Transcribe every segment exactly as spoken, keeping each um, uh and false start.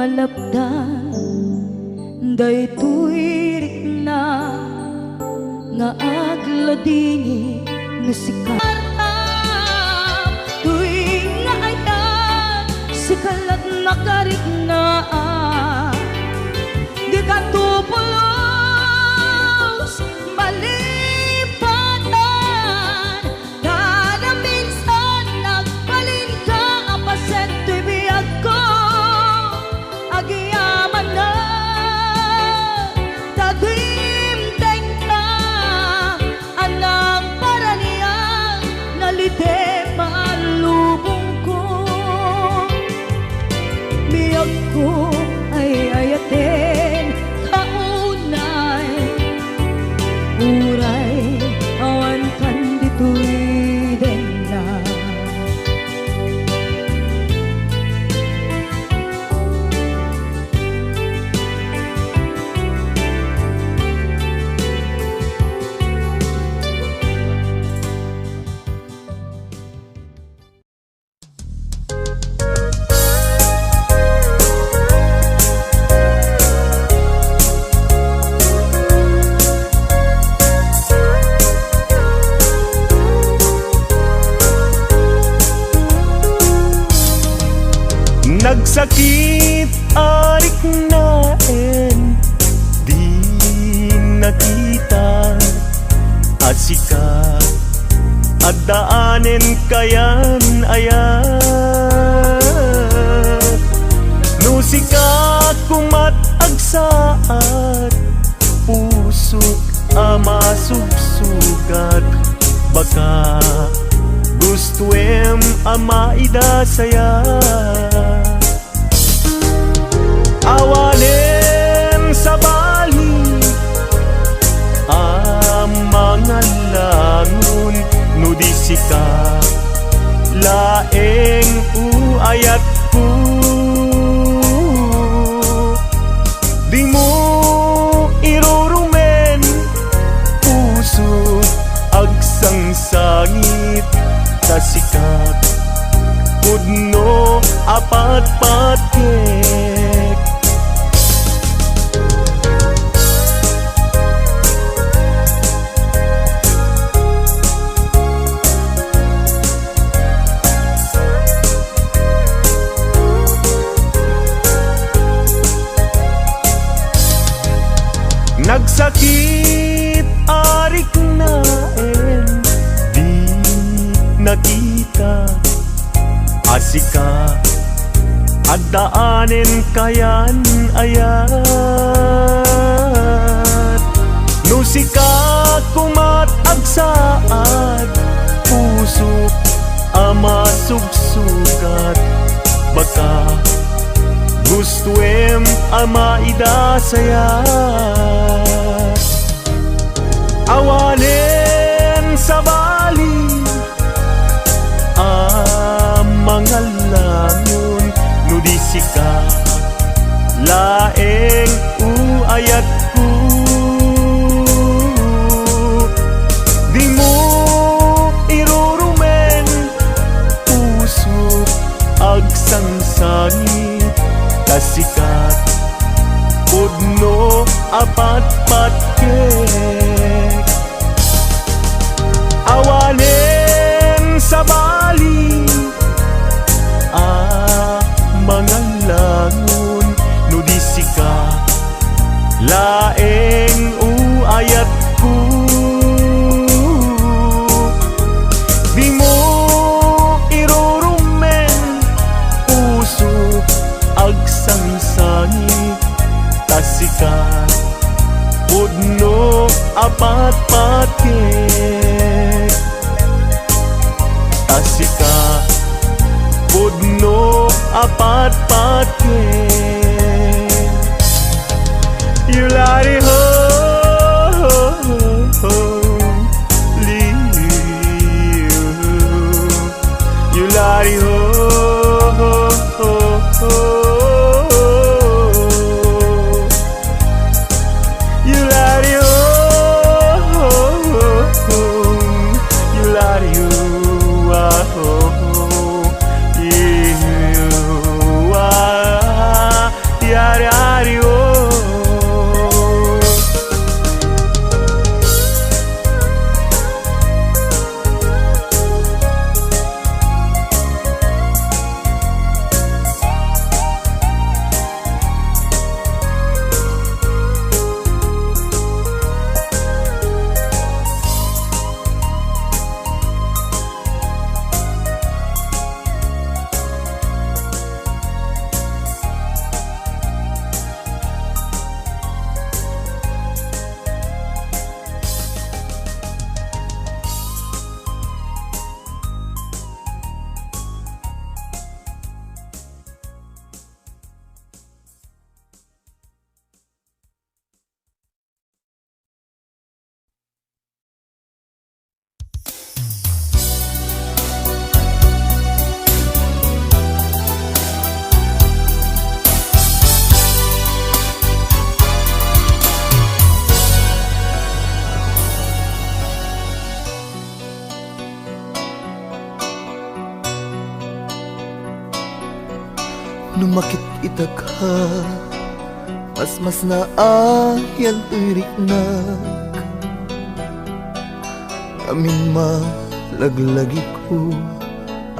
Malapdan daytoy rikna nga agladingit no sika. Toy nga ayat, sika lat makariknaan. Dika to pulos malipatan. Kada minsan nagbalinka a paset toy biagko, agyamanak ta dimdengka a nagparaniag, nalitem a lubongko. Biagko ay ayaten kaunay, uray awan kan ditoy denna. Nagsakit a riknaen, di nakita a sika, addaanen kayan ayat. No sika komat agsaad, pusok a masugsugat, baka gustoem a maidasayat. Awanen sabali a mangallangon no di sika laeng o ayatko. Dimo irurumen puso agsangsangit ta sika pudno a patpatkek. Nagsakit a riknaen, di nakita a sika, addaanen kayan ayat. No sika komat agsaad, pusok a masugsugat, baka gustoem a maidasayat. Awanen sabali a mangallangon no di sika laeng o ayatko. Dimo irurumen puso agsangsangit ta sika pudno a patpatkek. Awanen sabali a mangallangon no di sika laeng o ayatko. Dimo irurumen puso agsangsangit ta sika pudno a patpatkek. Ta sika pudno a patpatkek. Yulari ho, ho, ho, liw. Yulari ho, ho, ho, ho. Yulari ho, ho, ho, ho. Yulari ho, ah, ho, ho. Ihu, ah. No makit-itak a, masmasna a yan toy riknak. Ngamin malaglagipko,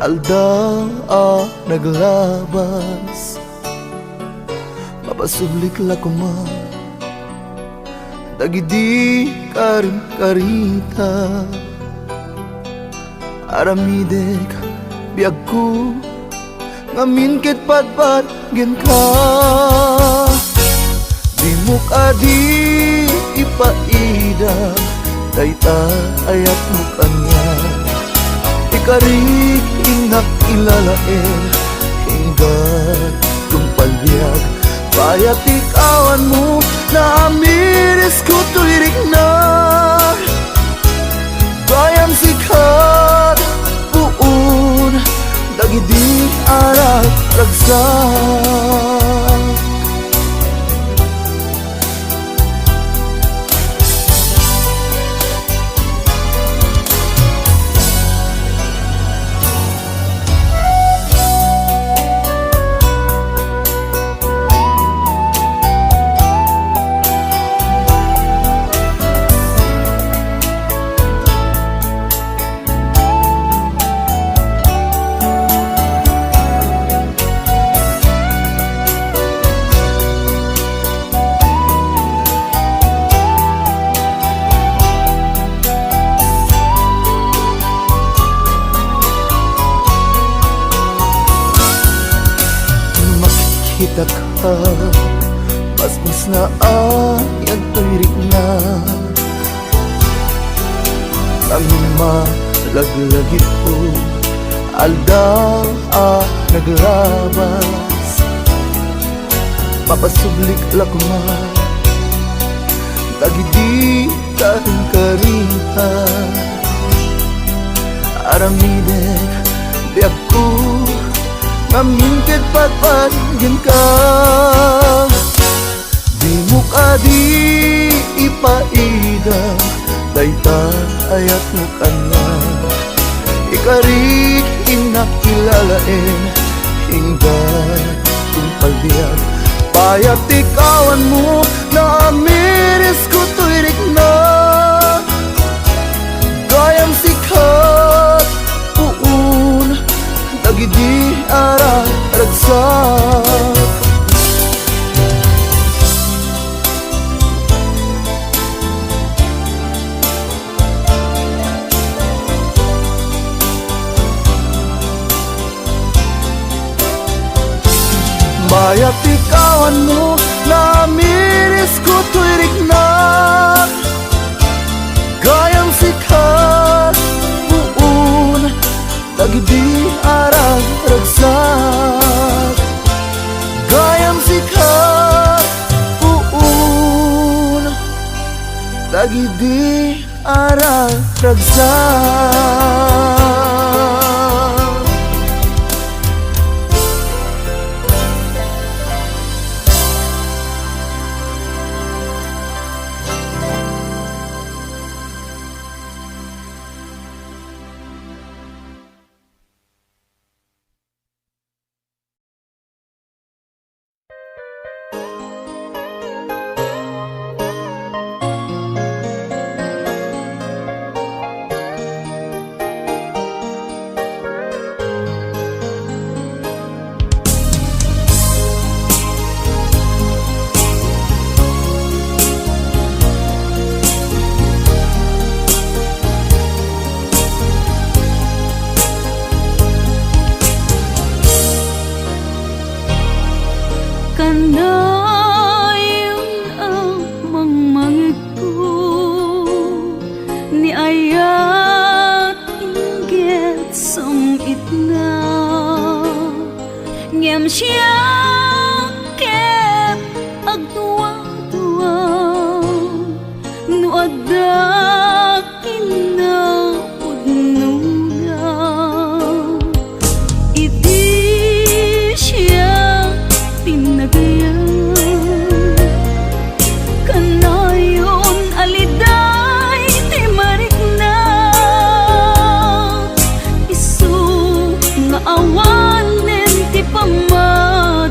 aldaw a naglabas. Mapasublik la koma dagidi karim-karita. Aramidek biagko, ngamin ket padpadgenka. Dimo kadi ipaida dayta ayatmo kaniak. Ikarik innak ilalaed, inggat tungpal biag. Bayat ti kawanmo, naamirisko toy riknak. Gayam sikat, puon dagidi a ragragsak. Makitaka, masmasna a yan toy riknak. Ngamin malaglagipko, aldaw a naglabas. Mapasublik la koma dagidi karim-karita. Aramidek biagko, ngamin ket padpadgenka. Dimo kadi ipaida dayta ayatmo kaniak. Ikarik innak ilalaed, inggat tungpal biag. Bayat ti kawanmo, naamirisko toy riknak. Gayam sikat, puon dagidi a ragragsak. Bayat ti kawanmo, naamirisko toy riknak. Gayam sikat, puon dagidi a ragragsak. Gayam sikat, puon dagidi a ragragsak. Kanayon a mangmangegko, ni ayat inggit sam-itna. Ngem siak ket agduadua no adda kinapudnona. Idi siak ti nagyan, kanayon a liday ti marikna. Isu nga awanen ti pammat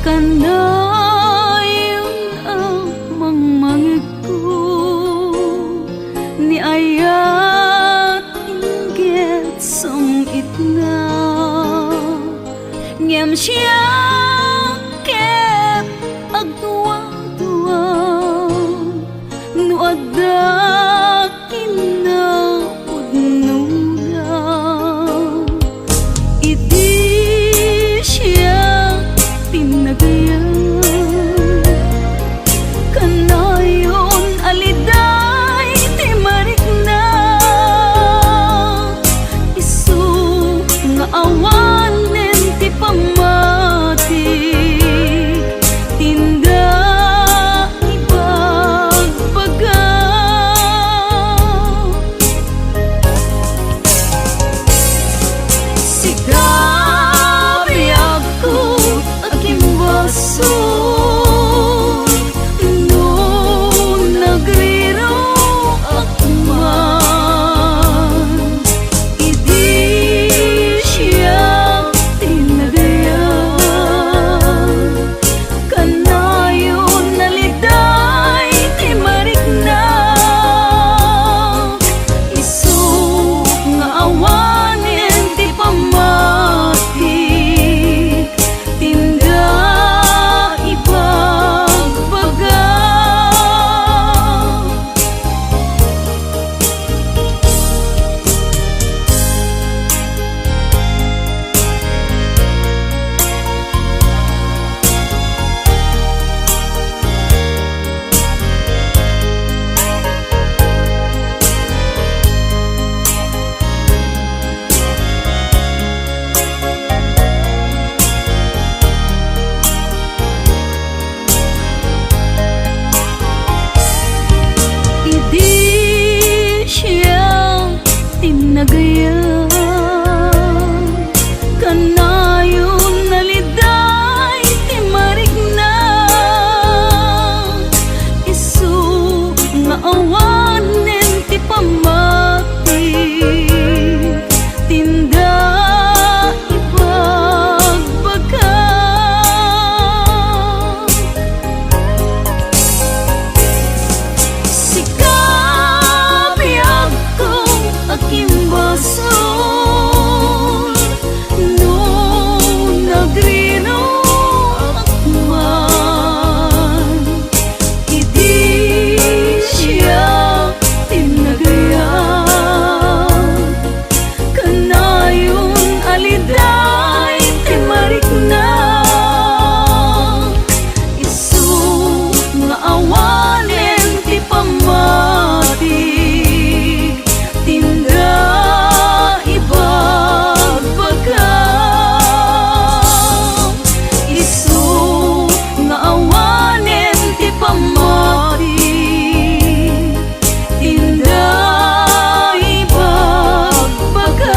Kanayon a mangmangegko, ni ayat inggit sam-itna, ngem siak ket agduadua no adda kinapudnona. Idi siak tinagayam, kanayon a liday ti marikna, isu nga awanen ti pammatik, tinda ibagbaga. Sika, biagko, agimbasol, no nagriruak man, idi siak tinagayam, kanayon a liday ti marikna, isu nga awanen ti pammatik, tinda ibagbaga. Idi siak tinagayam, kanayon a liday ti marikna, isu nga awanen ti pammatik, tinda ibagbaga. Sika, biagko, agimbasol, no nagriruak man, idi siak tinagayam, kanayon a liday ti marikna, isu nga awanen ti pammatik, tinda ibagbaga. Isu nga awanen ti pammatik, tinda ibagbaga.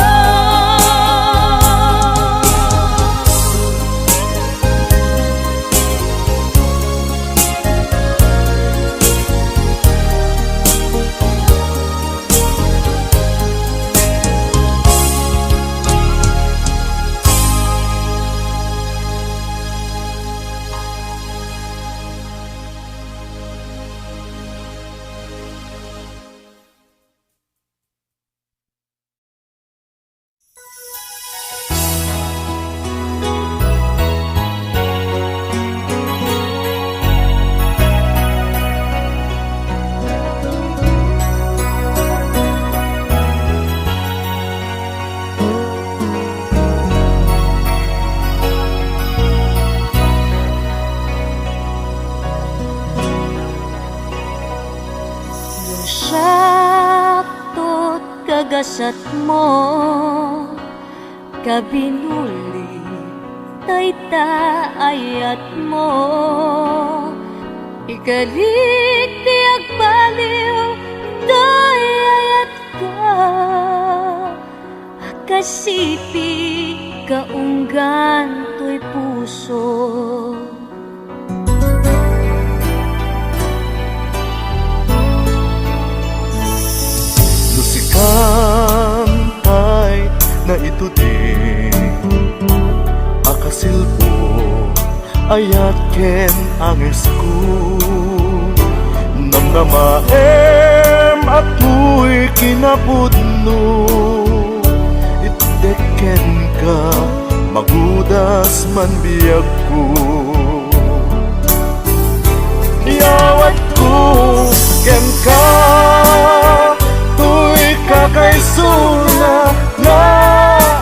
No siak to't kagasatmo, kabinuli dayta ayatmo. Ikalik ti agbaliw, dayta ayatka. Kasipi, kaunggan toy puso. No sikam pay naitudi a kasilpo, Ayat ken angesko, namnamaem a toy kinapudno. Itdek kenka, magudas man biagko. Iyawatko kenka, toy kakaisuna nga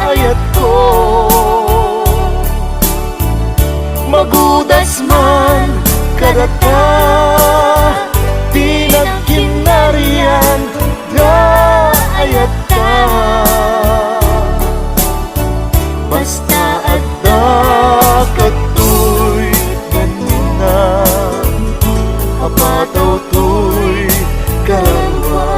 ayatko. Magudas man kadata ti nagkinarian nga ayatta. Basta adda kadtoy ganina, apataw toy kararua.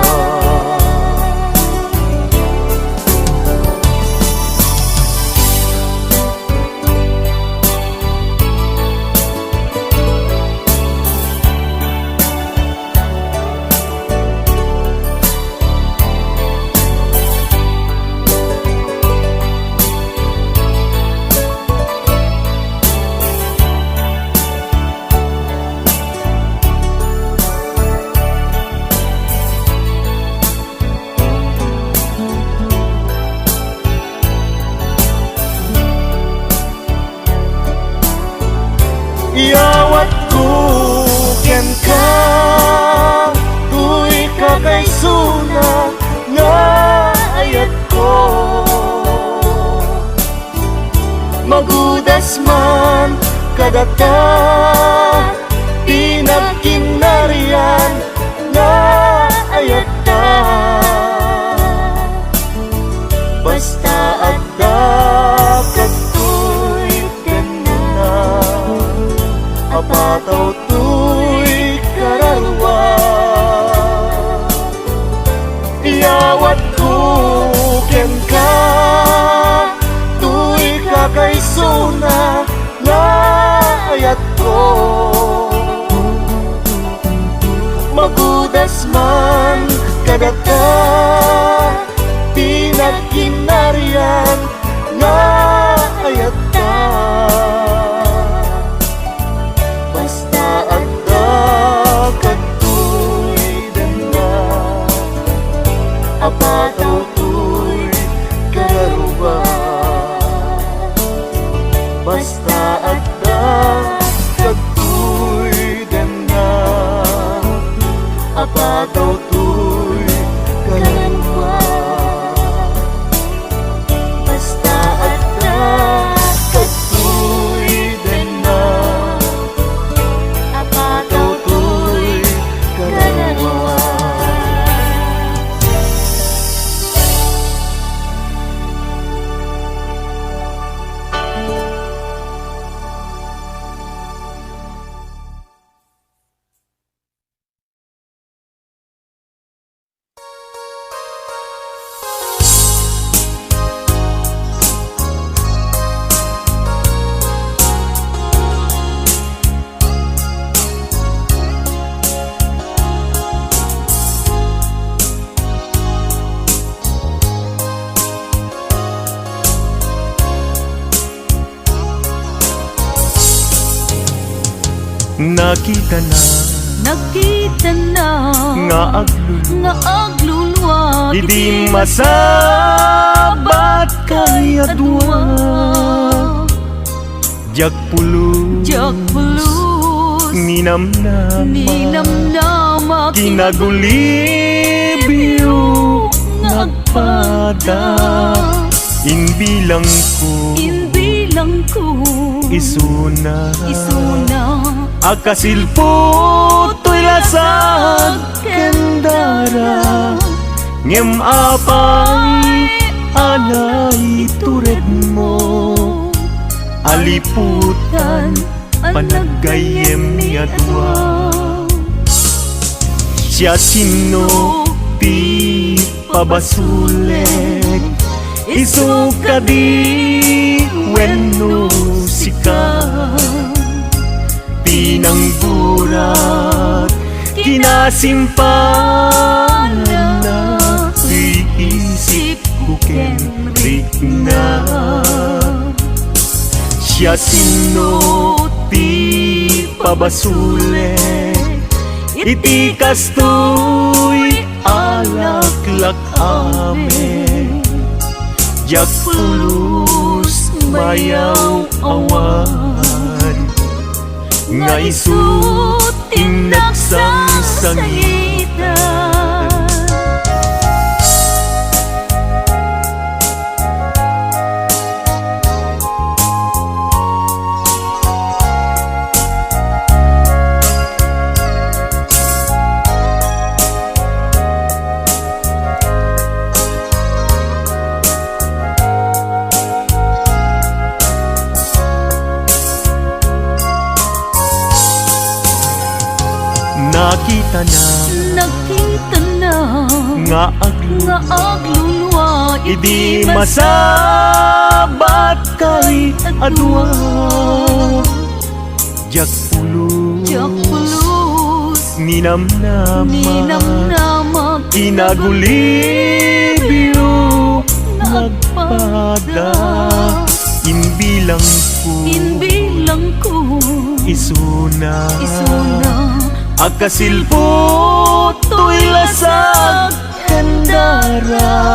Iyawatko kenka, toy kakaisuna nga ayatko. Magudas man kadata ti nagkinarian nga ayatta. Basta adda kadtoy kenna, apataw toy kararua. Iyawatko kenka, toy kakaisuna nga ayatko. Magudas man kadata ti nagkinarian nga ayatta. Basta adda kadtoy denna, apataw toy kararua. Basta adda kadtoy denna, apataw toy kararua. Basta adda kadtoy denna, apataw toy kararua. Nakitana. Nakitana. Nga agluluwa. Nga agluluwa. Idi masabat kayadua. Diak pulos. Diak pulos. Ninamnama. Ninamnama. Kinagulibyo nga agpada. Inbilangko. Inbilangko. Isuna. Isuna. A kasilpo toy lasag ken dara. Ngem apay a naituredmo a liputan a naggayyem nga dua. Siasino ti pabasolek, isu kadi wenno sika? Pinanggurak, kinasimpanan, riisipko ken rikna. Siasino ti pabasolek iti kastoy a laklak-amek. Diak pulos mayaw-awan nga isu ti nagsangsangitan. Nakitana, nakitana nga aglu-, nga aglulua idi masabat kay a dua. Diak pulos, diak pulos ninamnama, ninamnama, kinagulibyo nga agpada. Inbilangko, inbilangko isuna, isuna a kasilpo toy lasag ken dara.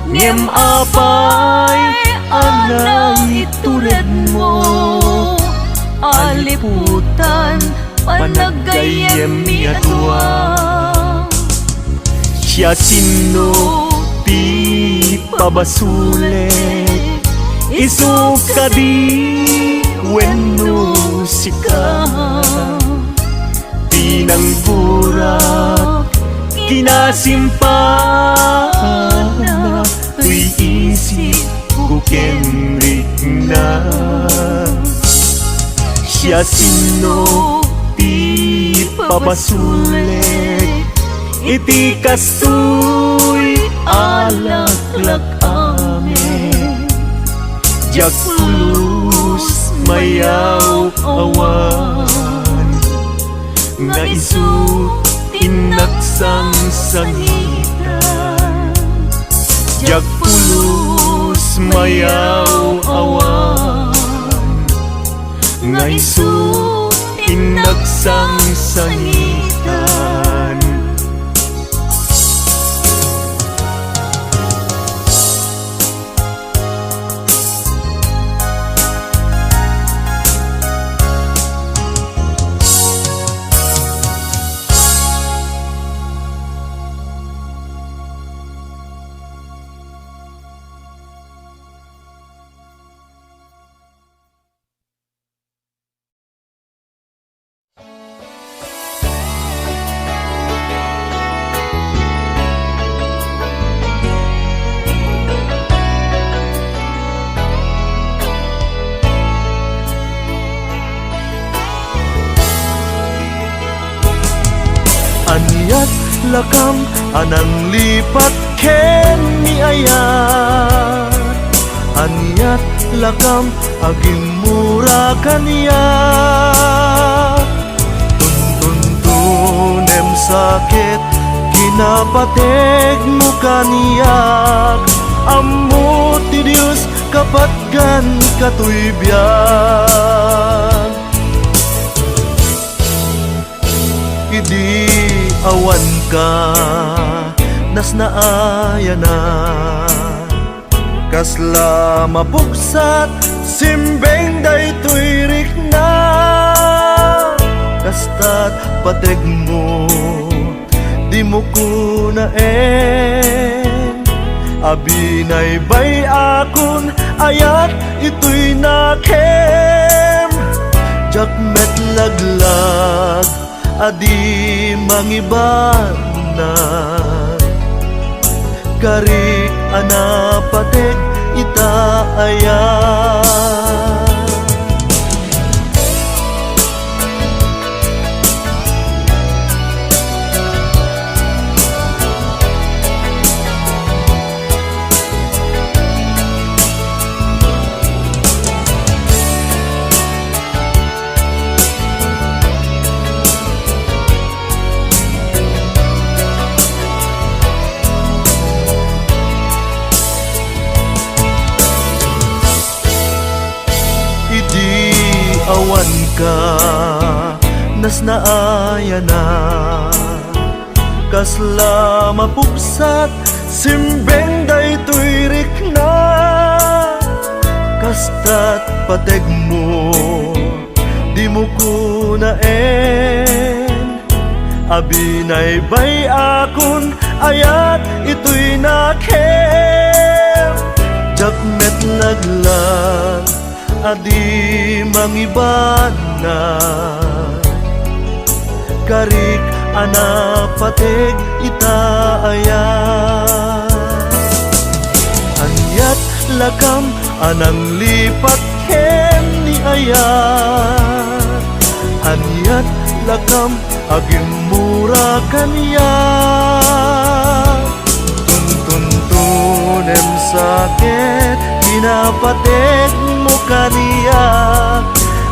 Ngem apay a naituredmo a liputan panaggayyemmi a dua? Siasino ti pabasolek, isu kadi wenno sika? Ti nanggurak, kinasimpana toy isipko ken rikna. Siasino ti pabasolek iti kastoy a laklak-amek? Diak pulos mayaw-awan nga isu ti nagsangsangitan. Diak pulos mayaw-awan nga isu ti nagsangsangitan. Aniat lakam a nanglipat ken ni ayat? Aniat lakam agimmura kaniak? Tuntuntunem sakit, kinapategmo kaniak. Ammo ti Dios, kapatgan katoy biag. Idi awanka, nasnaayanak. Kasla mapugsat, simbeng daytoy rikna. Kasta't pategmo, dimo kunaen. Abinaybayakon, ayat itoy nakem. Diak met laglag a di mangibanag. Karik a napateg ita aya? Nasnaayana, kasla mapubsat, simbeng daytoy rikna. Kastat pategmo, dimo kunaen a binaybayakon, ayat itoy nakem. Diak met naglan a di mangibanag, karik a napateg ita aya. Aniat lakam a nanglipat ken ni aya? Aniat lakam agimmura kaniak? Tuntuntunem sa ket kinapategmo kaniak.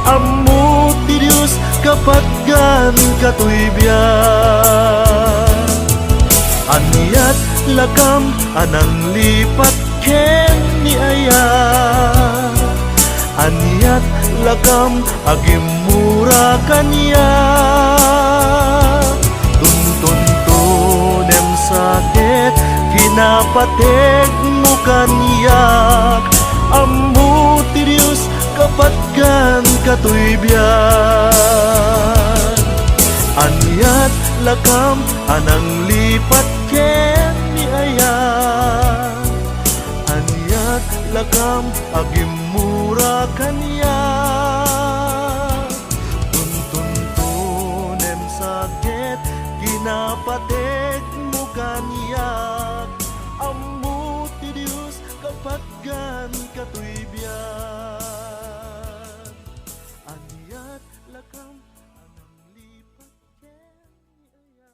Ammo ti Dios kapatgan katoy biag. Aniat lakam a nanglipat ken ni aya? Aniat lakam agimmura kaniak? Tuntuntunem sa ket kinapategmo kaniak. Ammo ti Dios kapatgan katoy biag. Aniat lakam a nanglipat ken ni aya? Aniat lakam agimmura kaniak? Tuntuntunem sa ket kinapategmo kaniak. Ammo ti Dios kapatgan katoy biag. Aniat lakam a nanglipat ken ni aya?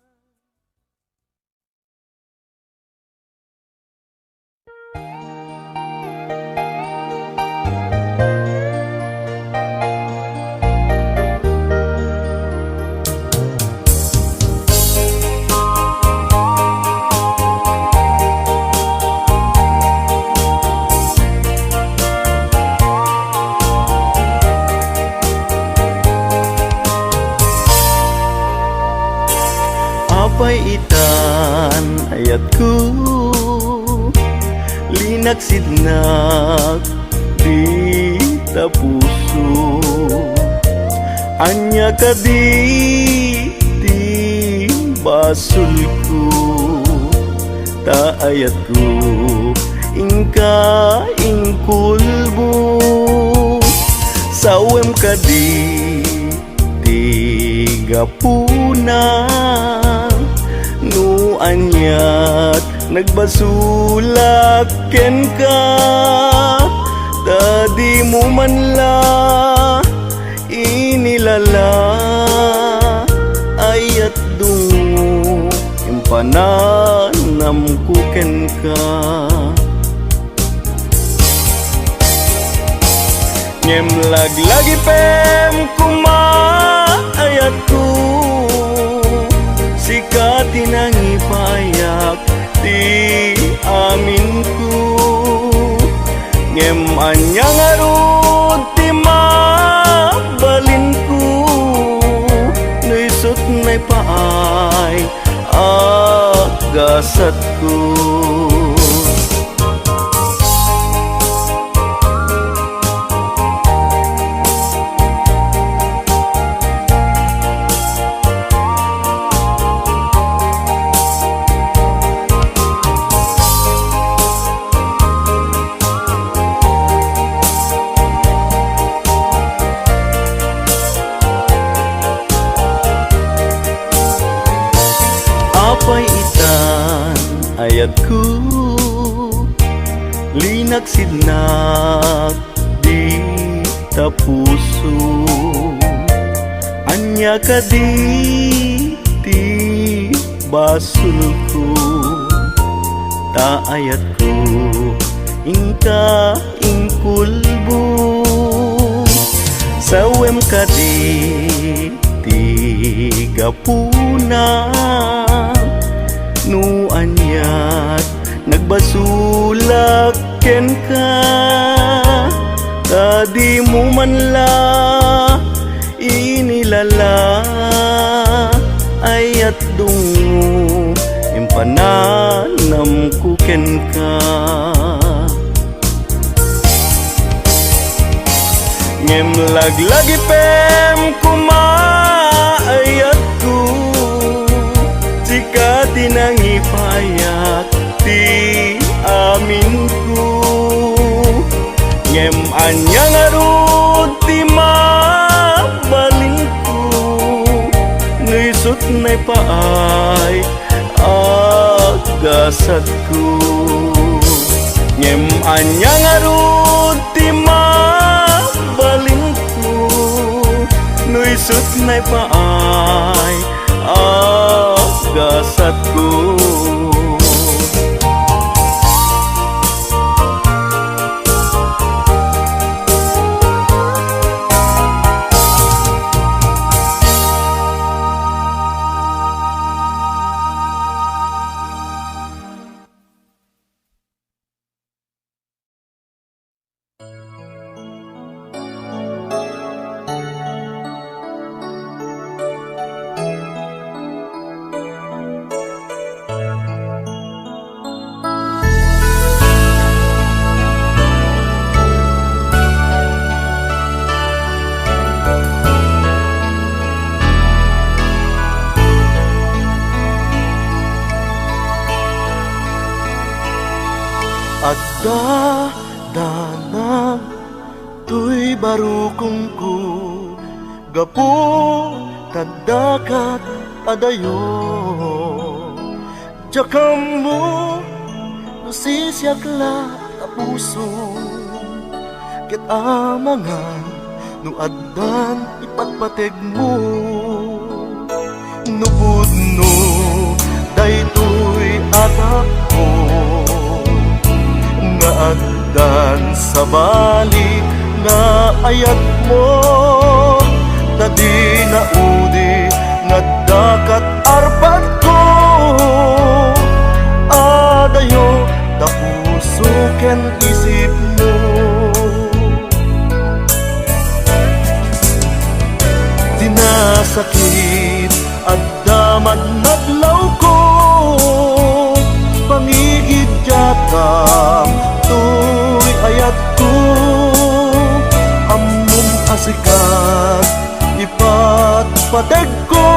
Apay itan, ayatko, linaksidnak dita puso. Ania kadi ti basolko? Ta ayatko, inka inkulbo. Sawem kadi ti gapuna? No aniat nagbasolak kenka, ta dimo man la inilala? Ayat dungngo, impananamko kenka. Ngem laglagipem koma, ayatko, sika ti nangipayak ti aminko. Ngem ania ngarud ti mabalinko no isut' naipaay a gasatko? Apay itan, ayatko, linaksidnak dita puso. Ania kadi ti basolko? Ta ayatko, inka inkulbo. Sawem kadi ti gapuna no aniat nagbasolak kenka, ta dimo man la ini Dala, ayat dungngo, impananamko kenka. Ngem laglagipem koma, ayatko, sika ti nangipayak ti aminko. Ngem ania ngarud ti mabalinko no isut' naipaay a gasatko? Ngem ania ngarud ti mabalinko no isut' naipaay a gasatko? Adda danag toy barukongko, gapu ta addakat a dayo. Diak ammo no sisiak la a puso, ket amangan no addan ipatpategmo. No pudno daytoy a tappo nga addan sabali nga ayatmo, ta dina udi nga addakat arpadko a dayo ta puso ken isipmo. Dina sakit adda madmadlawko, pangigiddiatam toy ayatko. Ammom a sikat ipatpategko,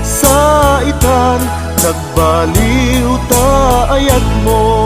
saitan nagbaliw ta ayatmo.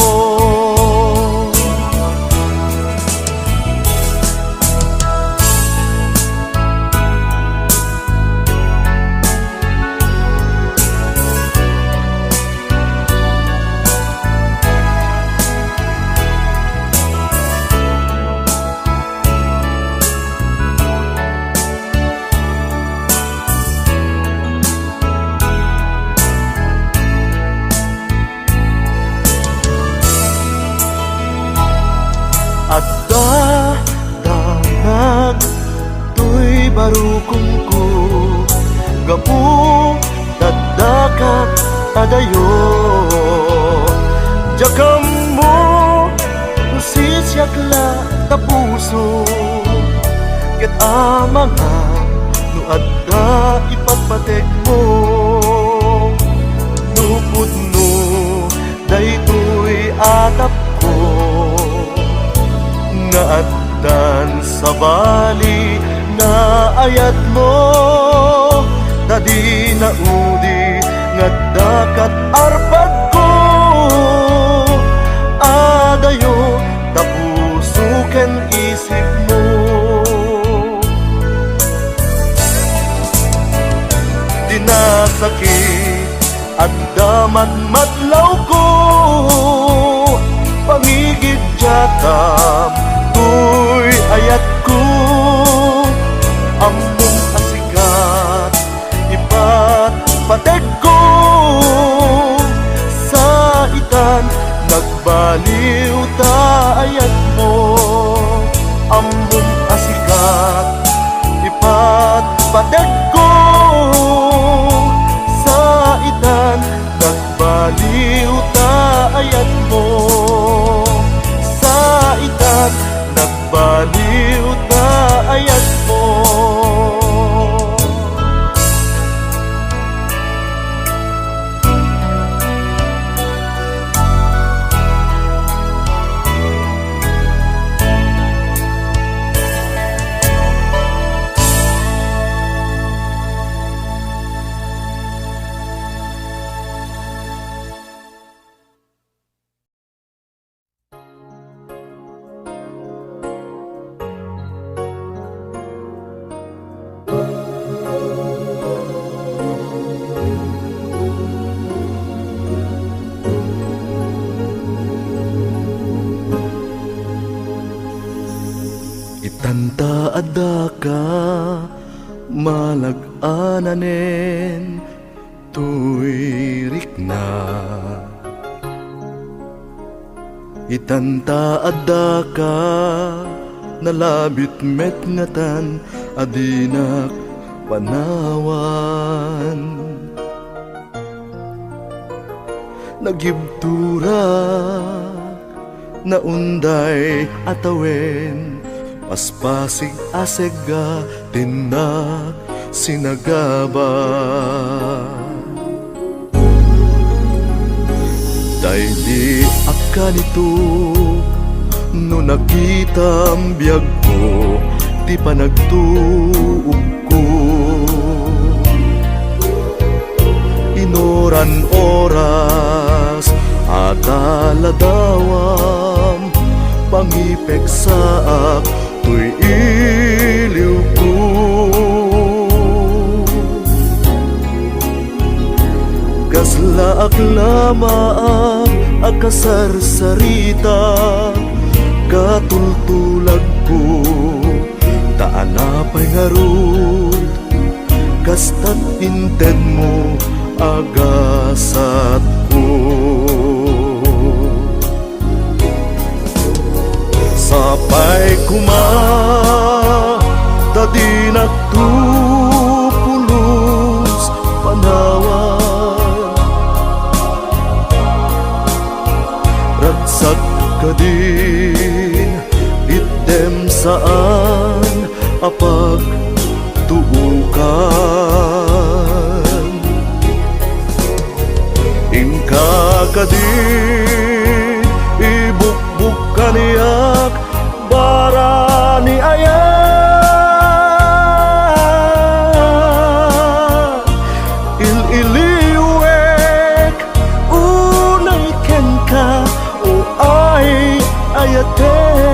Adda danag toy barukongko, gapu ta addakat a dayo. Diak ammo no sisiak la ta puso, ket amangan no adda ipatpategmo. No pudno daytoy a tappo nga addan sabali nga ayatmo, ta dina udi nga addakat arpadko a dayo ta puso ken isipmo. Dina sakit adda madmadlawko, pangigiddiatam toy ayatko. Ammom a sikat ipatpategko, saitan nagbaliw ta ayatmo. Ammom a sikat ipatpategko, saitan nagbaliw ta ayatmo. Saitan nagbaliw ta ayatmo. Malag-ananen toy rikna. Itan ta addaka, nalabit met ngatan a dinak panawan. Nagibturak, naunday a tawen, paspasig a segga, tinnak sinagaba. Daydi a kanito, no nakitam biagko ti panagtuokko. Inoran oras a taladawam, pangipeksaak toy iliwko. Kaslaak la maag a kasarsarita, katultulagko, ta anapay ngarud, kastat intedmo a gasatko. Sapay koma ta dinak to pulos panawan. Ragsak kadin, itdem saan a pagtuokan. Inka kadin, ibukbuk kaniak, barani ayat. Il-iliwek unay kenka, o ay ayatek.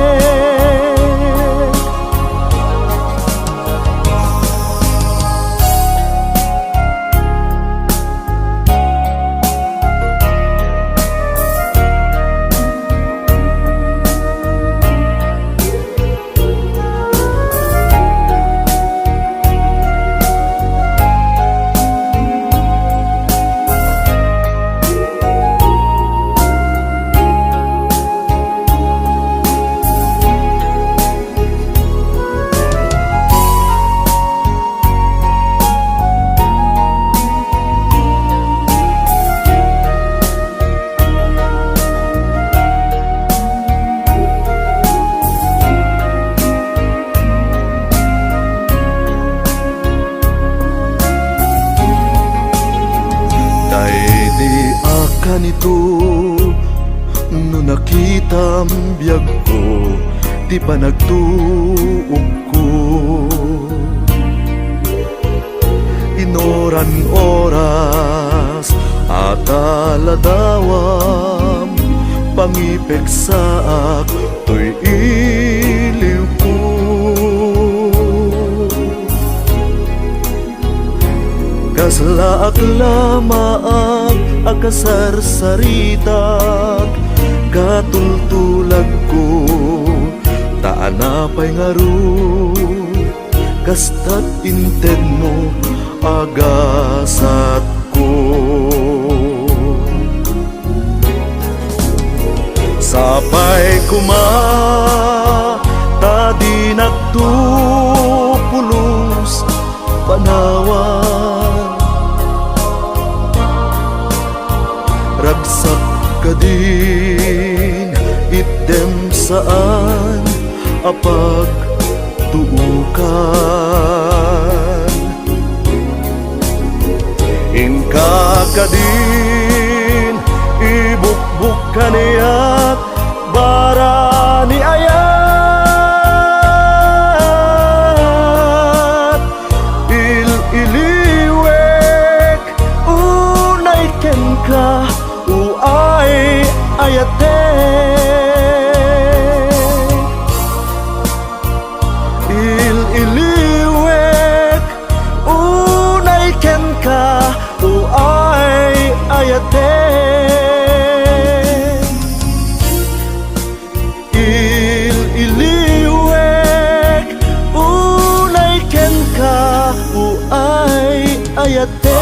Daydi a kanito, no nakitam biagko ti panagtuokko. Inoran oras a taladawam, pangipeksaak toy iliwko. Kaslaak la maag a kasarsaritak, katultulagko, ta anapay ngarud, kastat intedmo a gasatko. Sapay koma ta dinak to pulos panawan. Ragsak kadin, itdem saan a pagtuokan. Inka kadin, ibukbuk kaniak, barani ayat. Il-iliwek unay kenka, o ay ayatek. Il-iliwek unay kenka, o ay ayatek. Il-iliwek unay kenka, Yate.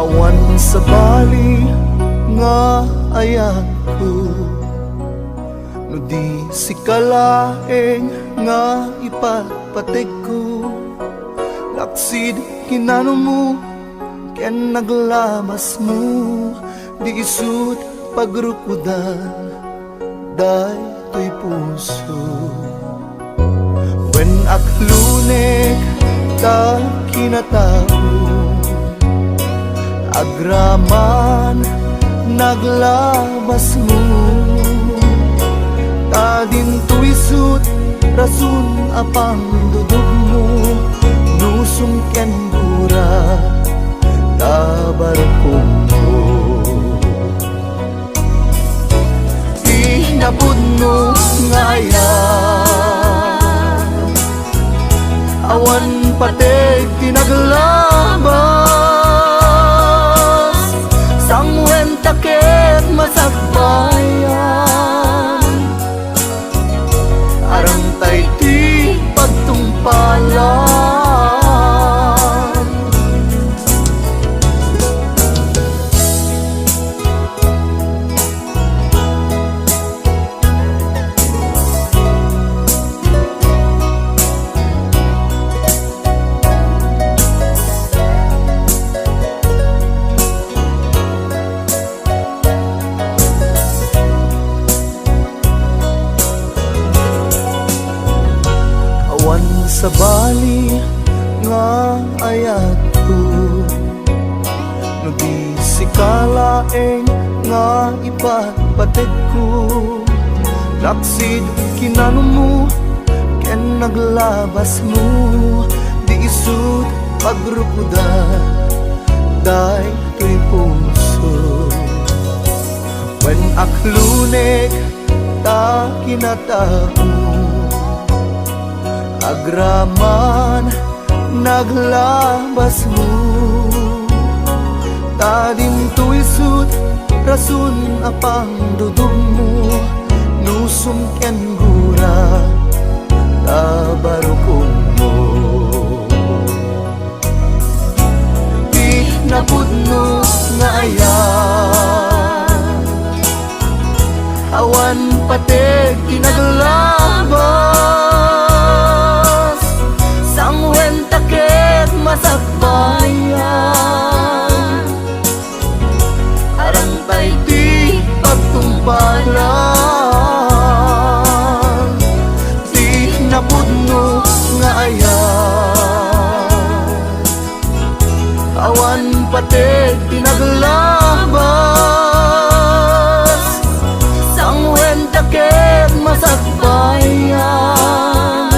Awan sabali nga ayatko, no di sika laeng nga ipatpategko. Laksid kinanumo ken naglabasmo, di isut' pagrukodan daytoy puso. Wen, aklunek ta kinatao, agraman naglabasmo, ta dinto isut' rason a pangdudugmo, nusum ken gura ta barukongmo. Ti napudno nga ayat, awan pateg ti naglabas, sanguen ta ket masakbayan. Arang tay ti pagtungpalan. Awan sabali nga ayatko, no di sika laeng nga ipatpategko. Laksid kinanumo ken naglabasmo, di isut' pagrukodan daytoy puso. Wen, aklunek ta kinatao, agraman naglabasmo, ta dinto isut' rason a pangdudugmo, nusum ken gura ta barukongmo. Ti napudno nga ayat, awan pateg ti naglabas, sanguen ta ket masakbayan. Arang tay ti pagtungpalan, ti napudno nga ayat. Awan pateg ti naglabas, sanguen ta ket masakbayan.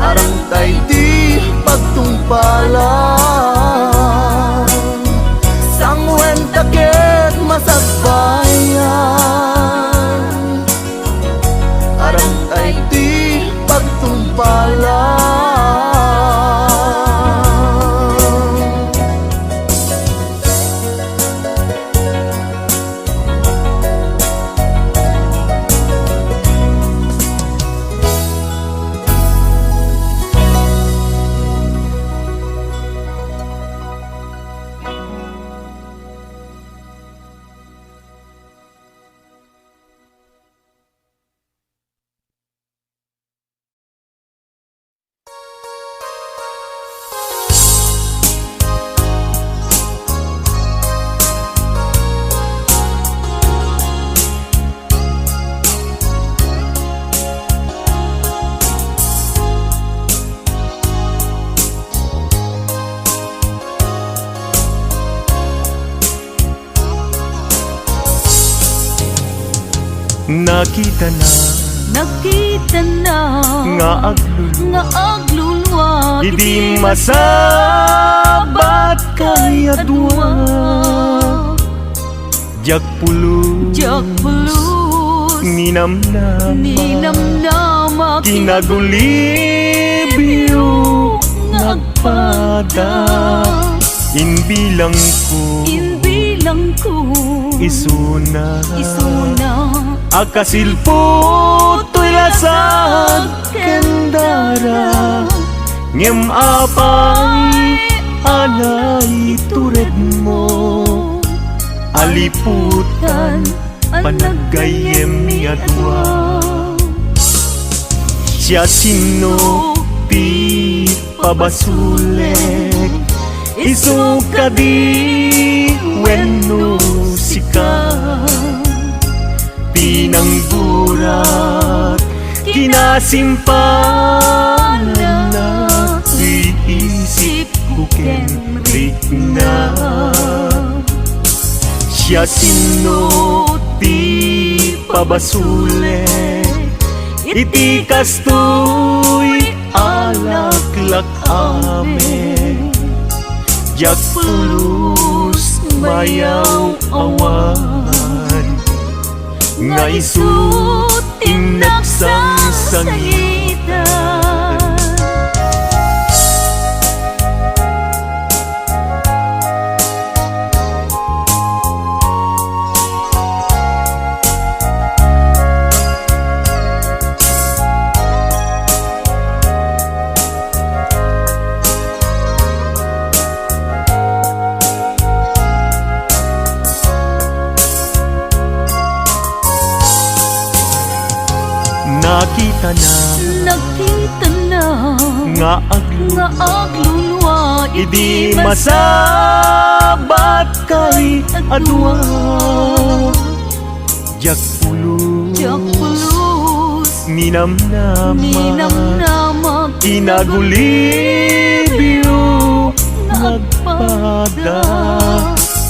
Arang tay ti pagtungpalan, sanguen ta ket masakbayan. Arang tay ti pagtungpalan. Nakitana. Nakitana. Nga aglulua. Nga aglulua. Idi masabat kay a dua. Diak pulos. Diak pulos. Ninamnama. Ninamnama. Kinagulibyo nga agpada. Imbilangko. Imbilangko. Isuna. Isuna. A kasilput toy lasag ken dara. Ngem apay a naituredmo. A liputan panaggayyemmi a dua. Siasino ti pabasolek? Isu kadi wenno sika? Pinanggurak, kinasimpalanna, ti isipko ken rikna. Siasino ti pabasolek iti kastoy a laklak-amek? Diak pulos mayaw-awan nga isu ti nagsangsangitan. Nakitana. Nakitana. Nga aglulua. Nga aglulua. Idi masabat kay a dua. Diak pulos. Diak pulos. Ninamnama. Ninamnama. Kinagulibyo nga agpada.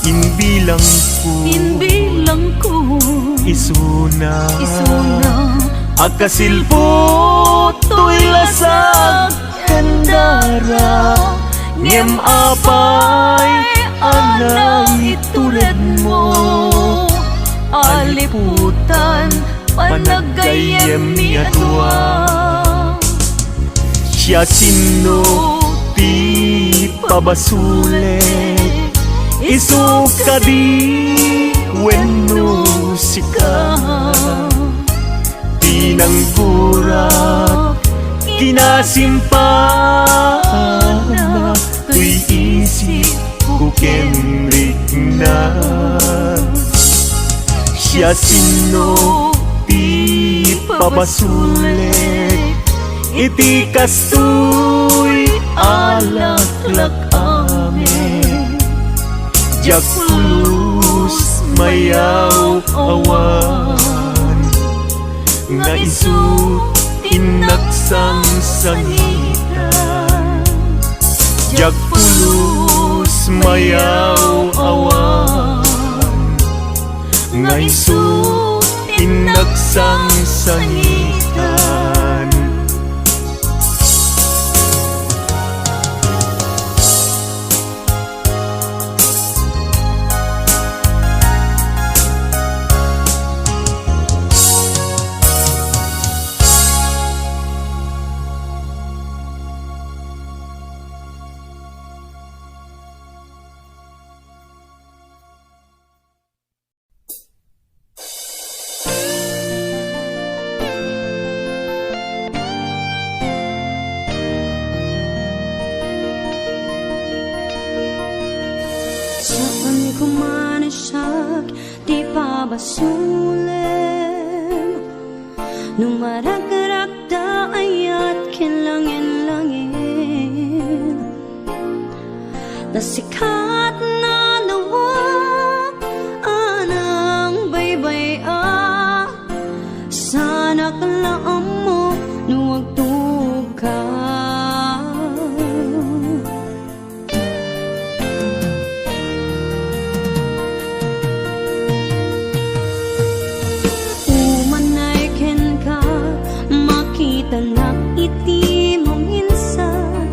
Imbilangko. Imbilangko. Isuna. Isuna. A kasilput toy lasag ken dara. Ngem apay a naituredmo? A liputan panaggayyemmi a dua. Siasino ti pabasolek? Isu kadi wenno sika? Pinanggurak, kinasimpalanna, toy isipko ken rikna. Siasino ti pabasolek iti kastoy a laklak-amek? Diak pulos mayaw-awan nga isu ti nagsangsangitan. Diak pulos mayaw-awan nga isu ti nagsangsangitan. Saan ko man siak ti pabasolem, no maragrakta ayat ken langin-langin. Nasikat na lawak a nangbaybay-a, saanak la ammo no agtugka. Iti maminsan,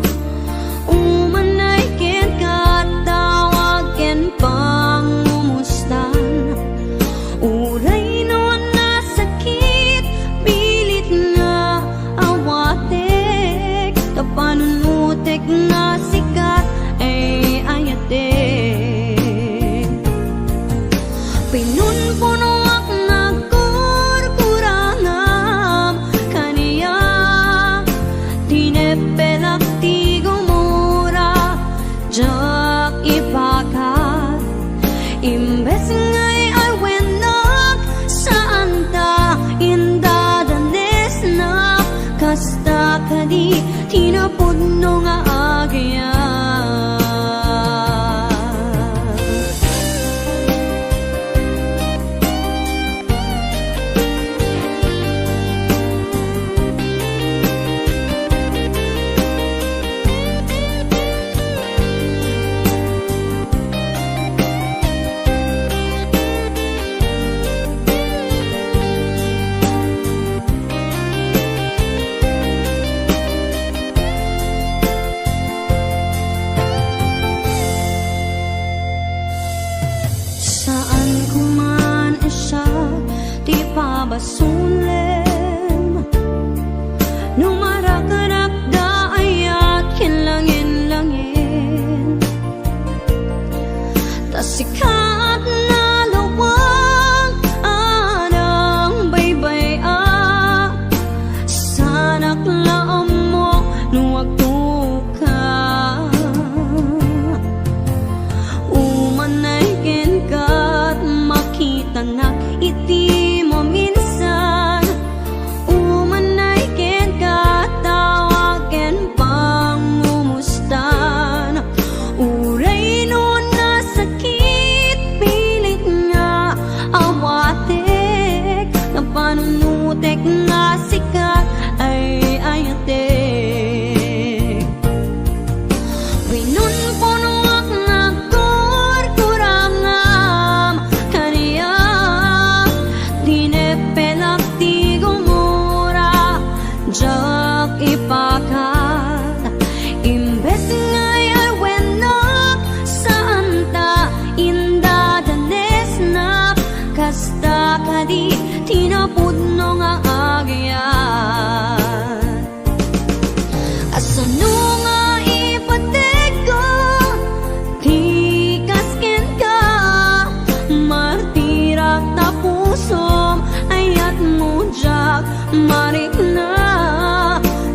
umanay kenka, tawag ken pangumustan. Uray no nasakit, pilit nga awatek, ta panunutek nga sikat ay ayatek. Pinunpunoak nagkurkurangam kaniya, tineppelak ti gumura, diak ipakat. Imbes nga iwennak, saan ta indadanesnak, kasta kadi ti napudno nga agayat. Saan ko man siak ti pabasolem no marakrak da ayat ken langin-langin. Ta sika a nalawag a nangbaybay-ak, saanak la ammo no agtoka. Umanay kenka, makitanak iti maminsan. Umanay kenka, tawag ken pangumustan. Uray no nasakit, pilit nga awatek, ta panunutek nga sikat ay ayatek. Pinunpunoak nagkurkurangam kaniak, tineppelak ti gumura, diak ipakat. Imbes nga iwennak, saan ta indadanesnak, kasta kadi ti napudno nga agayat. Asano nga ipategko ti kas kenka? Martirak ta pusom, ayatmo diak marikna.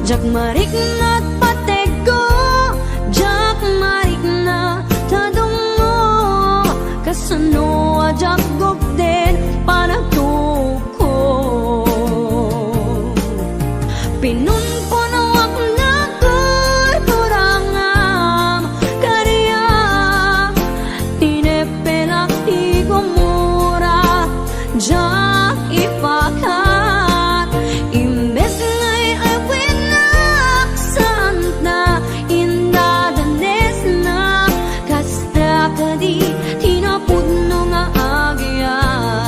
Diak marikna ta pategko, diak marikna ta dumngom. Kasano a diak gugden panagtukom? Pinunpunoak nagkurkurangam kaniak, tineppelak ti gumura, diak ipakat. Imbes nga iwennak, saan ta indadanesnak, kasta kadi ti napudno nga agayat.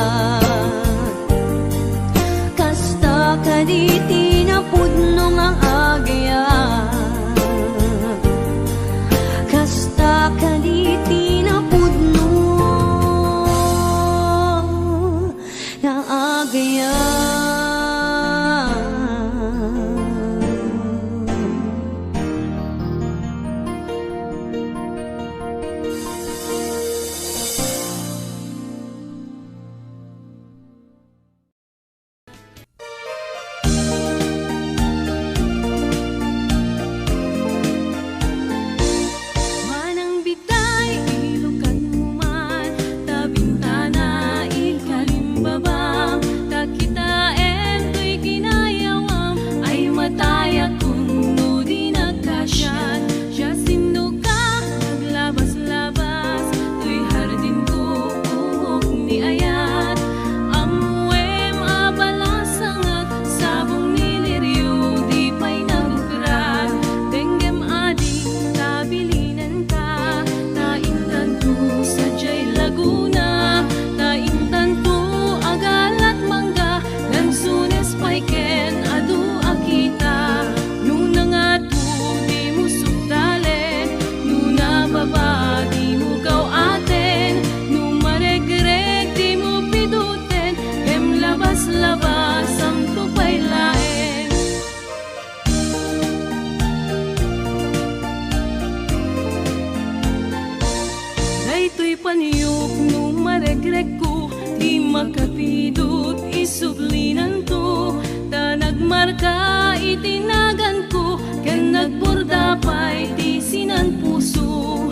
Makapidut isublinanto, ta nagmarka iti naganko, ken nagburda pay ti sinanpuso.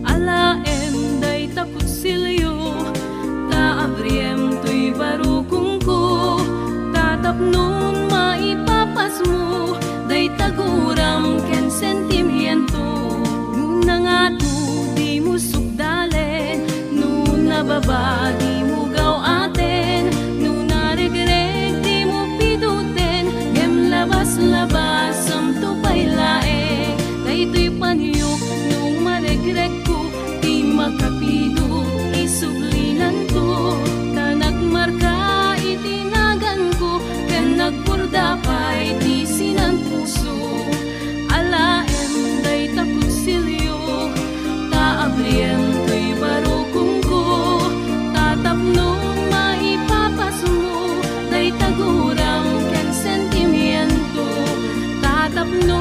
Alaem dayta kutsilio, ta abriem toy barukongko, ta tapnon maipapasmo dayta guram ken sentimiento. No nangato, dimo sukdalen, no nababa, dimo gaw-aten, no naregreg, dimo piduten, ngem labas-labasamto pay laeng. Daytoy paniok no maregregko, ti makapidut isublinanto, ta nagmarka iti naganko, ken nagburda pay ti sinanpuso. Alaem dayta kutsilio, ta abriem toy barukongko, ta tapno maipapasmo dayta guram ken sentimiento, ta tapno